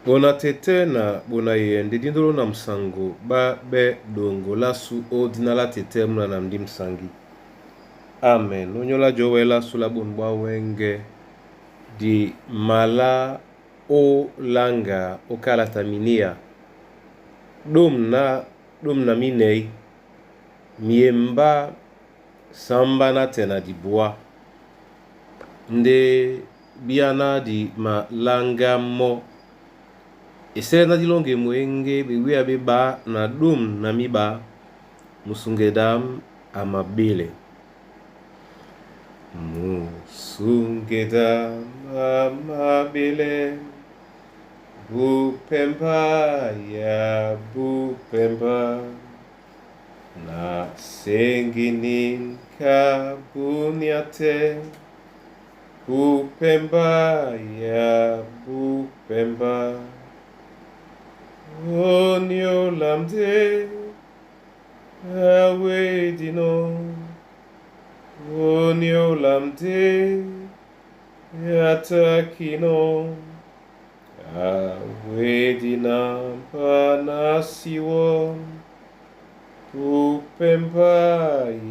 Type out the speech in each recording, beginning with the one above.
Bona tete na bona yeyende dindolo na musango ba be dongo lasu o dina la tete muna na ndi musangi. Amen. Onyola jowe lasu la bunu bwa wenge di mala o langa o kalata minia dum na dum na minei miemba samba na te na dibwa nde biana di malanga mo esele na dilonge mwenge bewia beba na dum na miba musungedam amabele. Musungedam amabele bupemba ya bupemba na senginin kabuniate bupemba ya bupemba onyolamde awedino onyolamde atakino awedina panasiwo bupemba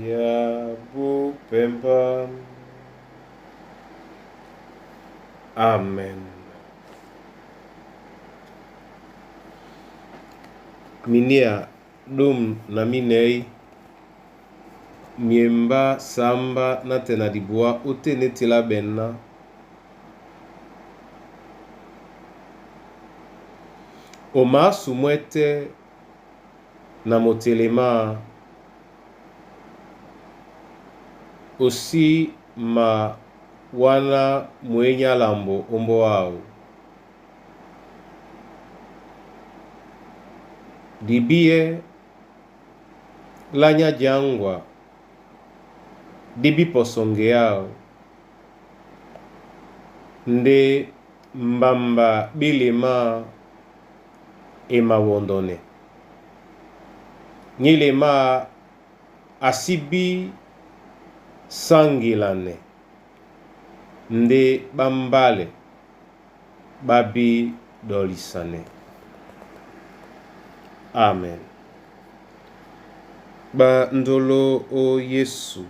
ya bupemba. Amen. Minia dum na minei miemba samba na te na dibwa ote netela bena omasu mwete na motelema osi ma wana mwenyalambo ombo wao dibie lanya jangwa dibiposonge yao nde mbamba bilema emawondone nyilema asibi sangilane nde bambale babi dolisane. Amen. Bandolo o Yesu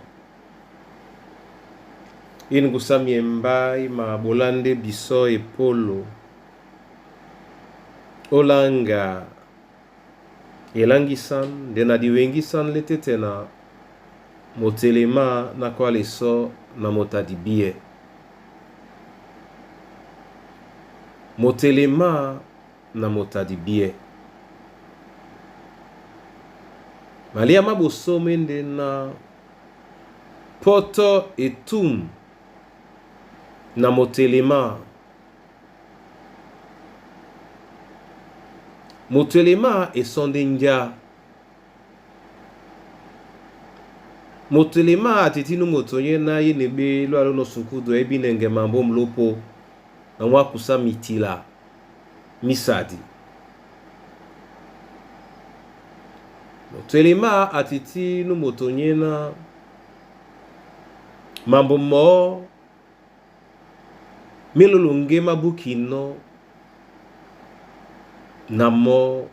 ini kusamyemba ima bolande biso epolo olanga elangisan nde na diwengisan letete na motelema na kwaleso na motadi bie motelema na motadi bie malia mabosome nde na poto etum na motelema motelema esonde nja motelema atetinu moto ye na ye nebe lo alo no sukudu ebi nenge mambo mlopo na mwakusa mitila misadi motelema atetinu moto ye na mambo mo milolonge mabukino na mo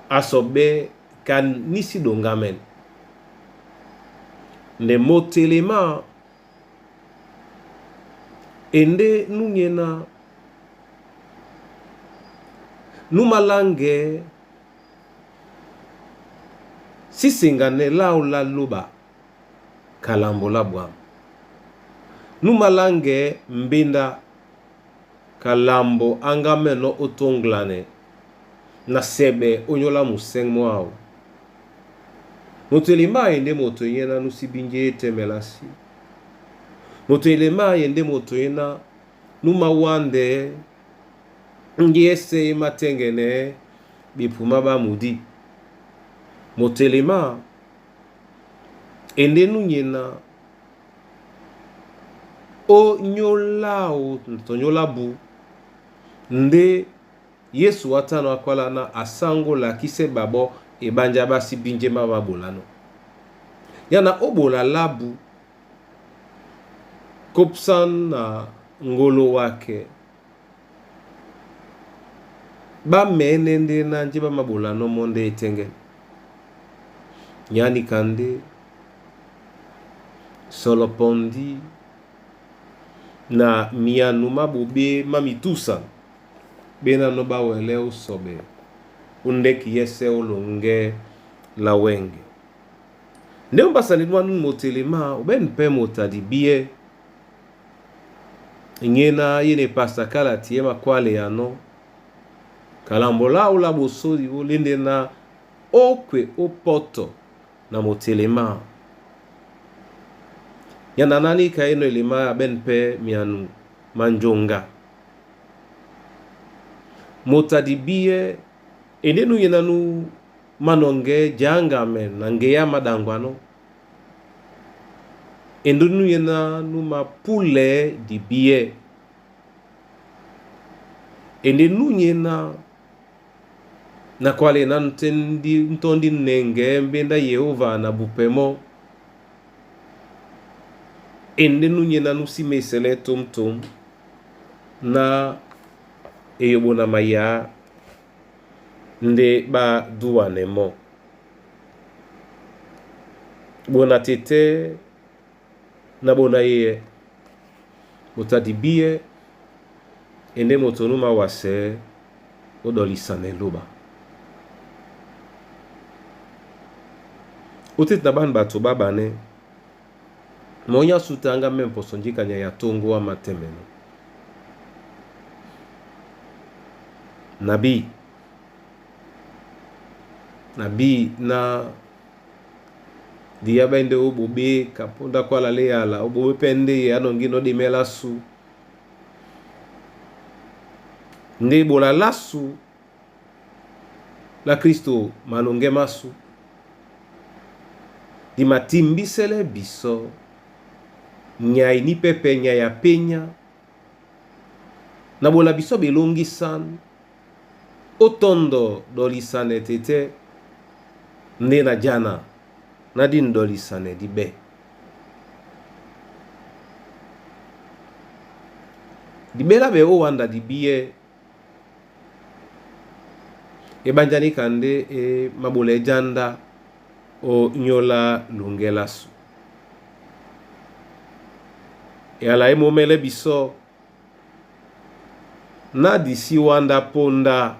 asobe kanisi dongamen nde motelema ende nunyena numalange sisengane lao la loba kalambo la bwam numalange mbinda kalambo angameno otonglane na sebe onyola museng mwao moto elema ye nde moto ye na nusibinge etemelasi moto elema ye nde moto ye na numawande ngi ese ye matengene bipuma bamudi moto elema ende nunyena onyola tonyola bu nde yesu atano akwala na asango lakise babo ebanja basi binjema babolano yana obola labu kopsan na ngolo wake. Ɓá mɛ̌nɛ́ ndé ná njé ɓá māɓolanɔ́ mɔ́ ndé e tɛ́ŋgɛ́nɛ. Nyánika ndé sɔlɔpɔndí na myanu má ɓoɓé má mitúsana ɓénánɔ́ ɓá wɛlɛ́ ó sɔɓɛ ó ndɛ́ki yɛ́sɛ̄ ó lɔŋgɛ́ lá wɛ́ŋgɛ. Ndé ómbásane dúmánú motelema obɛ́nɛ pɛ́ moto a dibíɛ́ nyéná yé na epasa kálati é makwále anɔ́ kalambo láō lá ɓosóli ó lê ndé na ókwe ó pɔ́tɔ na motelema. Nyana ná níka é nɔ́ elema abɛ́nɛ pɛ́ myanu má njóŋga. Moto a dibíɛ́ e ndé nú nyéná nú manɔŋgɛɛ́ jaŋgamɛ na ŋgeá maɗaŋgwanɔ́. E ndé nú nyéná nú mapúlɛɛ́ dibíɛ́. E ndé nú nyéná na kwalɛ ná ntɔ́ndí nɛŋgɛɛ́ mbéndá Yehova na bupɛ mɔ́. E ndé nú nyéná nú sí mésɛlɛ́ tǒmtǒm ná eyoɓo na mayá ndé ɓá dúwanɛ mɔ́. Ɓona tetɛ́ na ɓona yeyɛ moto a dibíɛ́ e ndé moto nú mawasɛɛ́ ó ɗɔlisanɛ lóɓa. Ó tete na ɓân ɓato ɓá ɓanɛ́ mɔ́ nyásû tá áŋgá mɛ́ mpɔsɔ njíka nyay a tóŋgó á matɛ́mɛnɔ́. Nabi nabi na diyaba ende ó ɓoɓé ka póndá kwála lé yala ó ɓoɓé pɛ́ ndé ye á nɔŋgíná ó ɗemɛ lásu ndé ɓola lásu lá Kristo malɔŋgɛ́ másu di matimbísɛ́lɛ́ bisɔ́ nyai ní pɛ́pɛ̄ nyai a penya na ɓola bisɔ́ ɓelóŋgísánú ó tɔ́ndɔ ɗɔlisanɛ tetɛ́ ndé na jana ná dîn ɗɔlisanɛ díɓɛ́. Dibɛ́ láɓɛ́ ó wánda dibíɛ́ e ɓánjá níka ndé e maɓolɛɛ́ jándá ó nyóla loŋgɛ́ lásu. Eyala é momɛ́lɛ́ bisɔ́ ná di sí wánda póndá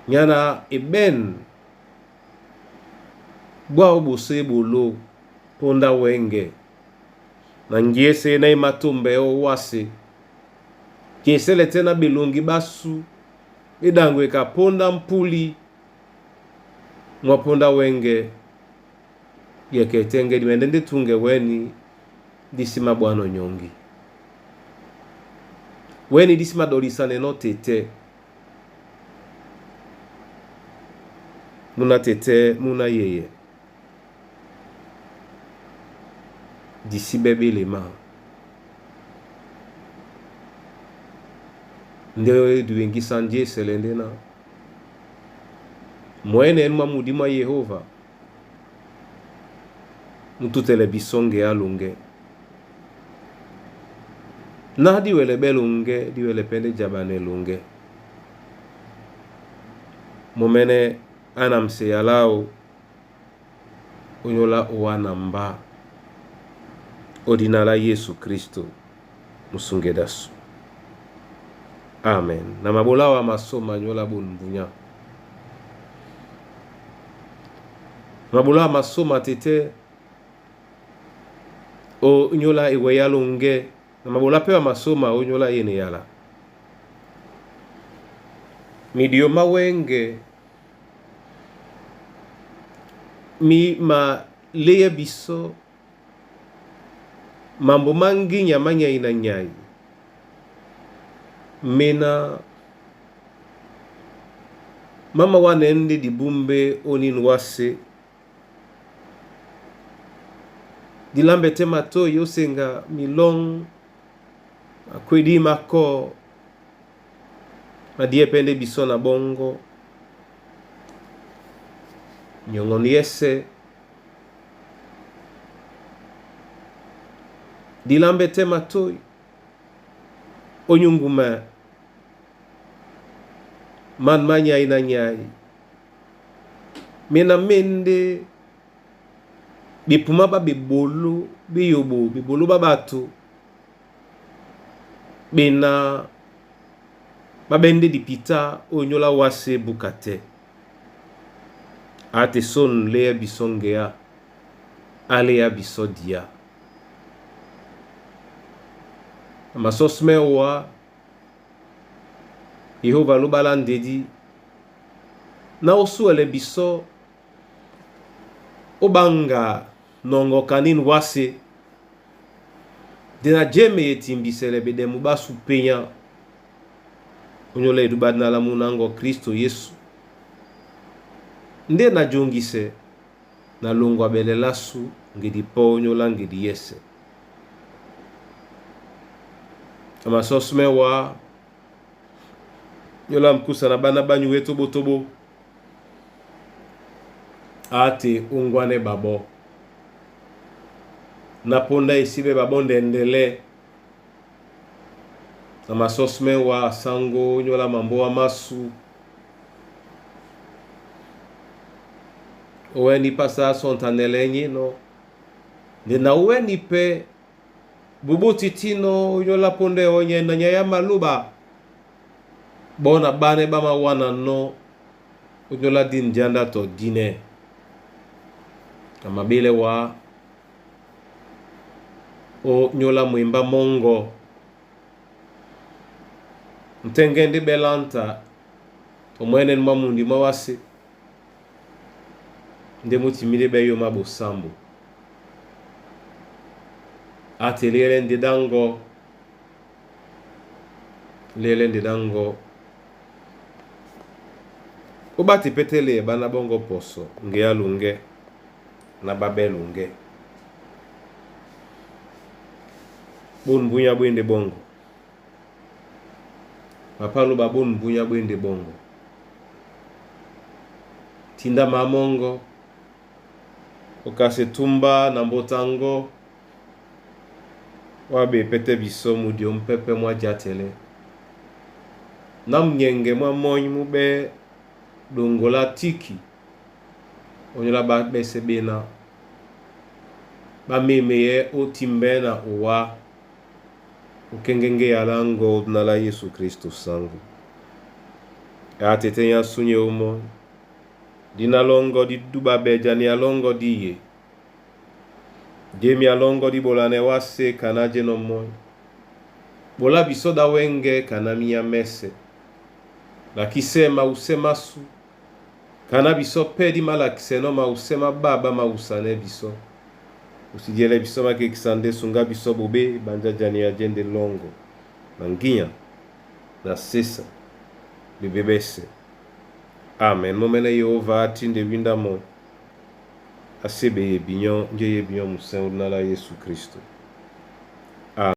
nyána e ɓɛ̂n bwáō ɓosó e ɓoló póndá wɛ́ŋgɛ na ŋgiésé ná e matómbɛɛ́ ówásē Kiesɛlɛ tɛ́ na ɓelɔŋgi ɓásū ɓé ɗaŋgweka póndá mpúli mwá póndá wɛ́ŋgɛ yɛkɛ tɛ́ŋgɛ́ di mɛndɛ́ ndé túŋgɛ wɛ́ni dí sí máɓwánɔ́ nyɔŋgi. Wɛ́ni dí sí máɗɔlisanɛnɔ́ tetɛ́. Múna tetɛ́ múna yeyɛ di síɓɛ́ ɓé elema. Ndé di weŋgísánú jésɛlɛ ndé ná mwɛ̌nɛ́ nú má mudí mwá Yehova mú tútɛlɛ bisɔ́ ŋgeá loŋgɛ́. Ná dí wɛlɛ ɓɛ́ loŋgɛ́, dí wɛlɛ pɛ́ ndé jaɓanɛ loŋgɛ́. Momɛ́nɛ́ á na museya láō ó nyóla owá na mbá ó dina lá Yésu Kristo musungedi ásu. Amen. Na maɓolá awa masôma nyóla bôn mbunyá. Maɓolá awa masôma tetɛ́ ó nyóla ewɛyá loŋgɛ́ na maɓolá pɛ́ wa masôma ó nyóla yéne yala. Midiyo má wɛ́ŋgɛ mi maléyɛ́ bisɔ́ mambo má ŋgínya má nyai na nyai méná má mawánɛɛ́ ndé dibúmbé ónîn wásē. Di lámbɛ tɛ́ matôy ó seŋga milɔ́ŋ makwédí mákɔ́ madíɛ́ pɛ́ ndé bisɔ́ na ɓɔ́ŋgɔ́ nyɔŋɔn yɛ́sɛ̄. Di lámbɛ́ tɛ́ matôy ó nyúŋgumɛ Man ma nyai na nyai. Me na mende bepuma ba bebolo beyobo bebolo ba bato bena babende dipita oyo nyola wase buka te. Ate son leya biso ngea aleya biso dia. Masosme wa Yehova lobala ndedi na osuele biso obanga nongo kanin wase de na jeme yetimbisele bedemu basu penya onyola eduba na la munango Kristo Yesu nde na jongise na longwa belelasu ngedi po onyola ngedi yese amasosme wa nyola mkusa na bana banyu we tobotobo ate ungwane babo na ponda esibe babo ndendele na masosme wa sango nyola mambo wa masu oweni pasa sontanele nyino nde na oweni pe bubu titino nyola ponde onye na nyaya maluba bona bane bama wana no onyola din janda to dine na mabele wa o nyola mwimba mongo ntenge ndi belanta omwene mwa mundi mwa wasi nde mutimile beyo mabosambo ate lele ndi dango lele ndi dango obati petele bana bongo poso nge ya lunge na babe lunge bonu bunya bwende bongo papa loba bonu bunya bwende bongo tinda mamongo okase tumba na mbotango wabe pete biso mudio mpepe mwa jatele na mnyenge mwa monyi mube dongola tiki onyola babese bena bameme ye otimbe na owa okengenge yalango na la Yesu Kristo sango atete ya sunye omo dina longo di duba beja ni alongo di ye jemi alongo di bolane wase kana jeno moy bola biso da wenge kana miya mese lakisema usema su kana biso pe di malakiseno ma usema baba ma usane biso usidiele biso makekisa nde sunga biso bobe banja jani ya jende longo na nginya na sesa bibebese amen momene Yehova atinde winda mo asebe ye binyo nje ye binyo musen na la Yesu Kristo.